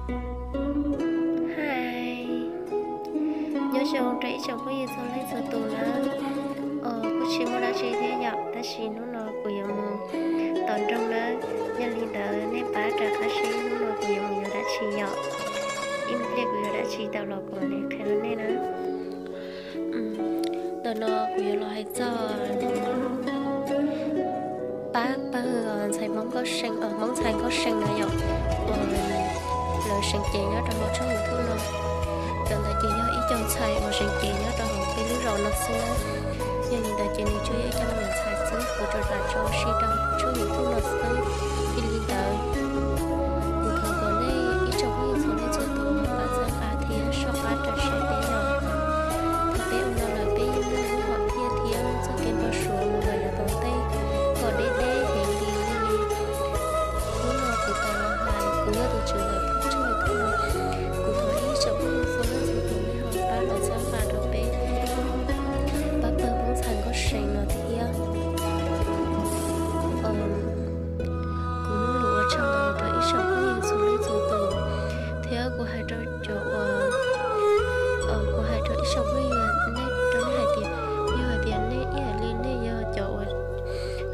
Hi, nyob zoo rau ib tsoom phooj ywg txhua leej txhua tus na. Kuj tsis muaj dab tsi thiab yom, tab sis hnub no kuv yuav mus tom nroog na. Yog li ntawd nej pab rov qab saib hnub no kuv yuav mus yuav dab tsi yom. Ib pliag kuv yuav dab tsi tau los kuv mam li qhia rau nej na. Ntawm no kuv yuav los hais txog pab pawg ntxhais Hmoob Nkauj See, Hmoob ntxhais Nkauj See na yom, uas lawv seev cev nyob rau hauv tshooj YouTube no. Cov ntawd ces yog ib co ntxhais uas seev cev nyob rau hauv peb lub zos no xwb na. Yog li ntawd ces nws tsuas yog ib co me nyuam ntxhais xwb, kuv tsuas lam tso ua si rau tshooj YouTube no xwb. Yog li ntawd, kuv thov kom nej ib tsoom phooj ywg txhua leej txhua tus pab txhawb nqa thiab soj qab rau saib peb yom. Thaum peb ua no lawm peb yeej muaj lub hom phiaj thiab muaj txoj kev npau suav mus lawm yav tom ntej kom deb deb heev li. Yog li hnub no kuv tau los hais, kuv yog tus tswv ntawm tshooj YouTube no, kuv thov ib tsoom phooj ywg txhua leej txhua tus nej ho pab los txhawb nqa rau peb pab pawg Hmoob ntxhais Nkauj See no thiab. Kuv muaj lus ua tsaug ntau rau ib tsoom phooj ywg txhua leej txhua tus, thiab kuv hais rau cov uas, kuv hais rau ib tsoom phooj ywg, nej rau nej hais tias, yog hais tias nej ib yam li nej yog cov uas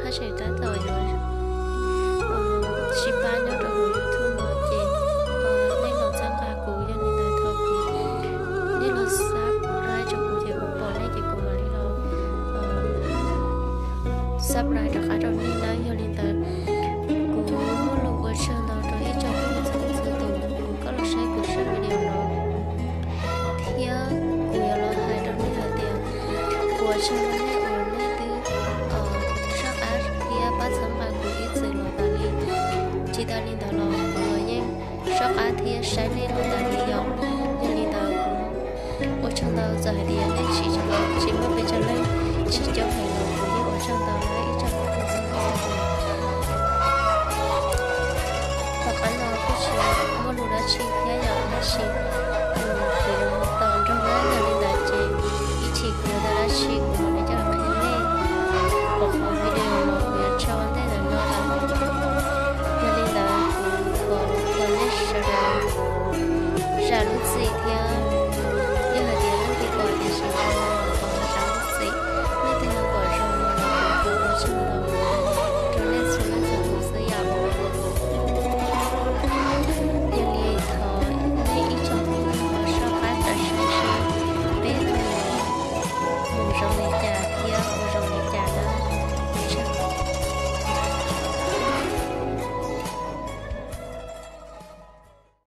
haj tseem tab tom yuav sib pab nyob rau hauv YouTube no ces nej los txhawb nqa kuv, yog li ntawd thov kuv nej los subscribe rau kuv ces kuv pom nej ces kuv mam li los subscribe rov qab rau nej na. Yog li ntawd, kuv muaj lus ua tsaug ntau rau ib tsoom phooj ywg txhua leej txhua tus uas koj los saib kuv zaj video no, thiab kuv yuav los hais rau nej hais tias kuv ua tsaug rau nej uas nej twb soj qab thiab pab txhawb nqa kuv ib txwm los tas li. Tsis tas li ntawd los kuv los yeej soj qab thiab saib nej los tas li yom. Yog li ntawd kuv ua tsaug ntau, txawm hais tias nej tsis, tsis muaj pes tsawg leej, tsis coob heev los kuv yeej ua tsaug ntau na ib tsoom phooj ywg txhua leej txhua tus. Tom qab no kuj tsis muaj lus dab tsi thiab yom, tab sis kuv yuav mus tom nroog na, yog li ntawd ces ib chim kuv yuav tau dab tsi kuv mam li coj los qhia nej. Kuv qhov video no kuv yuav tso ua ntej ntawm no lawm. Yog li ntawd kuv thov kom nej sawv daws zam lub txim thiab